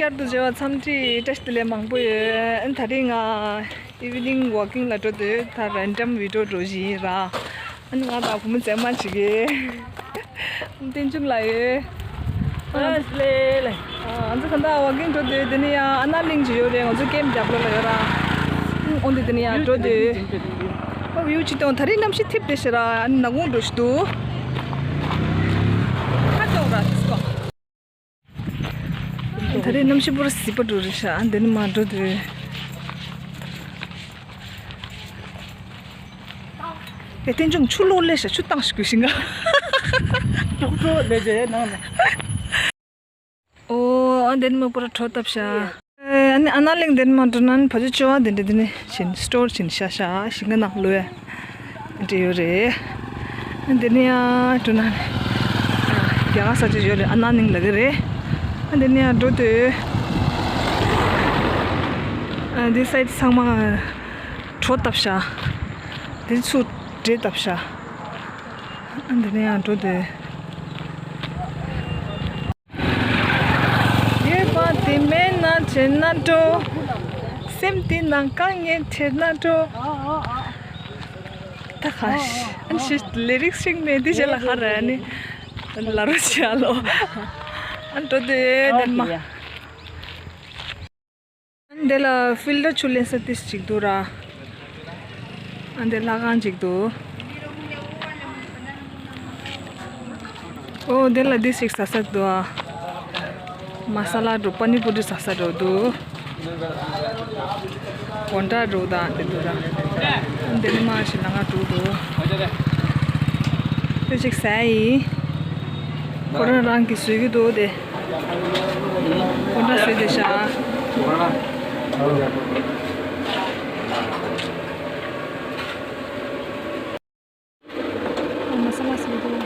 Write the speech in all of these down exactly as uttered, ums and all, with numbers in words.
བསྐྱར་དུ་མཇལ་བ་འཚམས་འདྲི་བཀྲ་ཤིས་བདེ་ལེགས་མང་པོ་ཡོད། ཨ་ནི་ད་རིང་ང་evening walking ལ་འགྲོ་འདོད། ད་random video འགྲོ་བཞིན་ཡིན་ར། ཨ་ནི་ང་དང་བུ་མོ་མཛེས་མ་ཅིག་གིས་རྟེན་འབྱུང་ལ་ཡོད། ཨ་ལེ་ལེ། ང་ཚོ་ད་ལྟ་walking འགྲོ་འདོད། དེ་ནས་ཡང་ཨ་ནཱ་གླིང་ཅིག་ཡོད་རེད། ང་ཚོ་ཀེམ་རྒྱབ་ལོགས་ལ་ཡོད་ར། ཨོ་འདི་དེ་ནས་ཡང་འགྲོ་འདོད། ཨོ་view ཅིག་སྟོན། ད་རིང་གནམ་གཤིས་ཐིབས་བསྡད་ཤག་ར། ཨ་ནི་ནག་ཁུང་འགྲོ་བཞིན་འདུག་ཁ་སྐྱོག་ར་ཤི་སོ། ད་རེས་གནམ་གཤིས་པུ་ར་བཟི་པོ་འགྲོ་རེད་ཤག་ཨ་འདི་ནི་མ་འགྲོ་དུས། ཨེ་རྟེན་འབྱུང་ཆུ་ལོག་ལས་ཤག་ཆུ་བཏང་ཞིག་དགོས་ཤིང་ག་ཅོག་ཙེ་ལས་བྱས་ནང་ལ། ཨོ་ཨ་འདི་ནི་མ་པུ་ར་དྲོ་བཏབ་ཤག་ཨ་ནི་ཨ་ནཱ་གླིང་འདི་ནི་མ་འགྲོ་ན་ནི་བ་ཅུ་ཅོ་བ་འདི་འདྲ་འདི་ནི་བྱིན་སྟོར་བྱིན་ཤ་ཤ་ཞིང་ཁ་ནང་ལོས། འདྲེ་ཡོད་རེད། འདི་ནས་ཡང་འགྲོ་ན་རྒྱ་གར་ས་ཆ་ཡོད་རེད། ཨ་ནཱ་གླིང་ལབ་ཀྱི་རེད། འདི་ནས་ཡང་འགྲོ་དུས་འདི་side ཚང་མ་དྲོ་བཏབ་ཤག་འདི་ཚུར་འདྲེ་བཏབ་ཤག་འདི་ནས་ཡང་འགྲོ་དུས། ཡོད་པ་དེ་མེད་ན་བྱས་ན་འགྲོ། སེམས་དེ་ནང་དཀའ་ངལ་འཕྲད་ན་འགྲོ། ད་ག་ཤི་ཨན་ཤི་ལེ་རིག་ཤིག་མེད་དེ་བྱས་ལ་ཁ་ར་ནི་ལ་རོ་ཤ་ལོ། ཨན་འགྲོ་དེ་དེ་མ། འདི་ལ་ཕིལ་ཊར་ཆུ་ལེན་ས་ཏིས་ཅིག་འདུག་ར། ཨ་འདི་ལྷ་ཁང་ཅིག་འདུག་ཨོ་འདི་ལ་འདི་ཞིག་ཟ་ས་འདུག་ཨ། མ་ས་ལ་འགྲོ་པ་ནི་པུ་རི་ཟ་ས་འགྲོ་འདུག་གོན་ཏྲ་འགྲོ་དང་འདི་འདུག་ར། འདི་ནི་མ་ཞིག་ལ་ང་འགྲོ་འདུག་དེ་ཞིག་ཟ་ཡིན། ཁོ་རང་རང་གིས་བཟོས་ཀྱི་འདུག་དེ། ཁོ་འདྲ་བཟོས་བསྡད་ཤག་མ་ས་མ་ཟེར་གྱི་འདུག་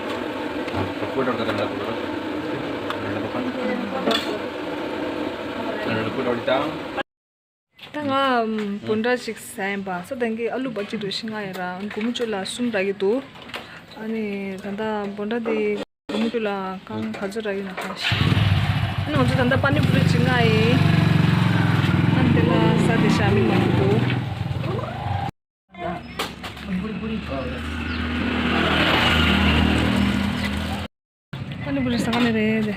ད་ང་བོན་ཌ་ཞིག་ཟ་ཡིན་པ། ས་དང་གི་ཨ་ལུ་བ་གཅིག་འགྲོ་ཤི་ང་ཡིན་ར། གོ་མོ་ཅོ་ལ་གསུམ་རག་གི་འདུག་ཨ་ནི་ད་ལྟ་བོན་ཌ་དེ་གོ་མོ་ཅོ་ལ་གང་ག་ཚོད་རག་གི་ན་ཧ་ཤི། ཨ་ནི་ང་ཚོ་ད་ལྟ་པ་ནི་པུ་རི་ཅིག་ང་ཡིན། ཨ་ནི་དེ་ལ་ས་དེ་ཤ་མི་མང་པོ་འདུག་པ་ནི་པུ་རི་ཟ་ག་ནི་རེད།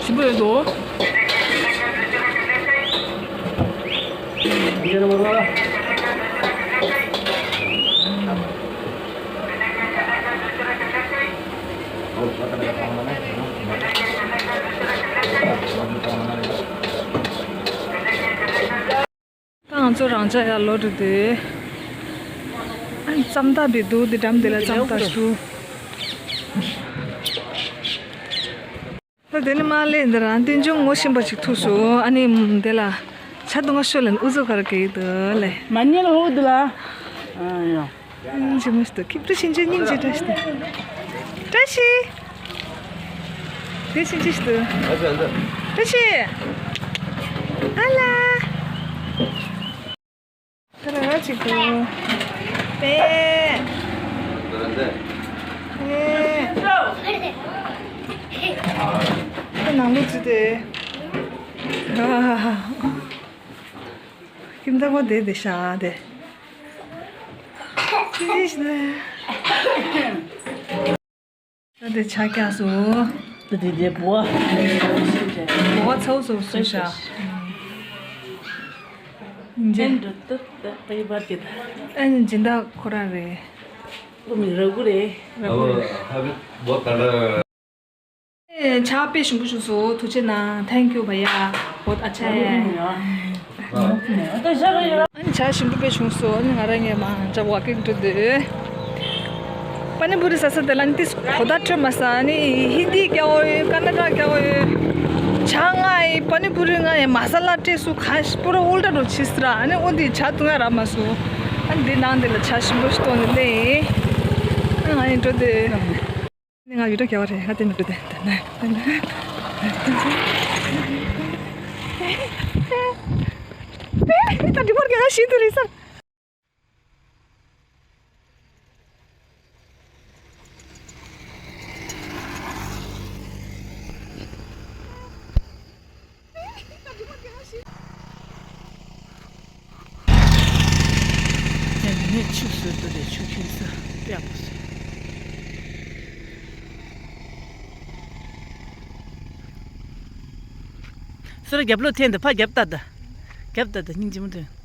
ཞིམ་པོ་ཡོད་དོ། ད་ང་ཚོ་རང་ཅག་ཡར་ལོག་འགྲོ་དུས། ཨ་ནི་རྩམ་ཐག་པའི་འདུག་འདི་འགྲམ་འདི་ལ་རྩམ་ཐག་ཞུ། ད་དེ་ནི་མ་ལས་འདི་རང་རྟེན་འབྱུང་ངོ་ཤེས་པ་ཅིག་ཐུག་སོང་། ཨ་ནི་འདི་ལ་ཇ་འདུག་ང་ཤོད་ལན་ཨུ་ཚུགས་ག་རེ་གི་འདུག་ལེ། མ་ཉལ་ཧོ་འདི་ལ། ཨ་ཡོ། སྙིང་རྗེ་མོ་ཞིག་འདུག་ཁྱི་བཀྲ་ཤིས་འཇུ། སྙིང་རྗེ་བཀྲ་ཤིས་འདུག་བཀྲ་ཤིས། བཀྲ་ཤིས་འཇུ་ཞིག་འདུག་བཀྲ་ཤིས། ཨ་ལ། ད་ར་ར་ཅིག་འདུག་པེ། པེ། ད་ནང་ལོགས་ཚུད་དེ། ཁྱིམ་ཐག་པ་དེ་དེ་ཤ་དེ། ད་དེ་ཇ་བཀྱགས་སོང་། ད་དེ་དེ་བོ། བོ་ཚའོ་སོ་སོ་ཤ། ཨན་འདྲ་ཏུ་ད་པའི་བར་གྱི་ད། ཨན་སྦྱིན་བདག་ཁོ་རང་རེད། ཁོ་མི་ར་གུ་རེད། ར་གུ་རེད། ཇ་དཔེ་ཞིམ་པོ་བྱུང་སོང་། ཐུགས་རྗེ་གནང་། Thank you भैया। बहुत अच्छा है। ཨ་ནི་ཇ་ཞིམ་པོ་དཔེ་བྱུང་སོང་། ཨ་ནི་ང་རང་ངས་མ་ཇ་ཝ་ཀིང་འགྲོ་འདོད། པ་ནི་པུ་རི་ཟ་ས་དེ་ལ་ནི་ཏིས་གོ་ད་ཁྲོད་མ་ཟ་ནི་ཧིན་དི་རྒྱག་འོ་ཡོད། ཀ་ན་ཌ་རྒྱག་འོ་ཡོད། ཇ་ང་ཡི་པ་ནི་པུ་རི་ང་ཡི་མ་ས་ལ་སྤྲད་སུ་ཁ་ཤི་པུ་ར་ཨུལ་ཏྲ་རོ་ཆིས་ར། ཨ་ནི་ཨོ་འདི་ཇ་དུ་ང་ར་མ་སུ། ཨ་ནི་འདི་ནང་འདི་ལ་ཇ་ཞིམ་པོ་ཞིག་གཏོང་ནི་ལེ། ཨ་ནི་ང་ཡི་འགྲོ་འདོད། ནི་ང་ཡུལ་གྲོགས་རྒྱལ་བ་རེད། ང་དེ་མི་འགྲོ་དེ་དེ་ནས་དེ་ནས་ད་འདི་བར་རྒྱལ་ཤིན་ཏུ་རེད་ས། ཆུ་བཟོས་འདུག་དེ་ཆུ་ཁྱིམ་ས་དཔེ་ཡག་པོ་བཟོས། སོ་ར་རྒྱབ་ལོག་འཐེན་དང་ཕ་རྒྱབ་ལྟ་ད། རྒྱབ་ལྟ་ད་སྙིང་རྗེ་མོ་འདུག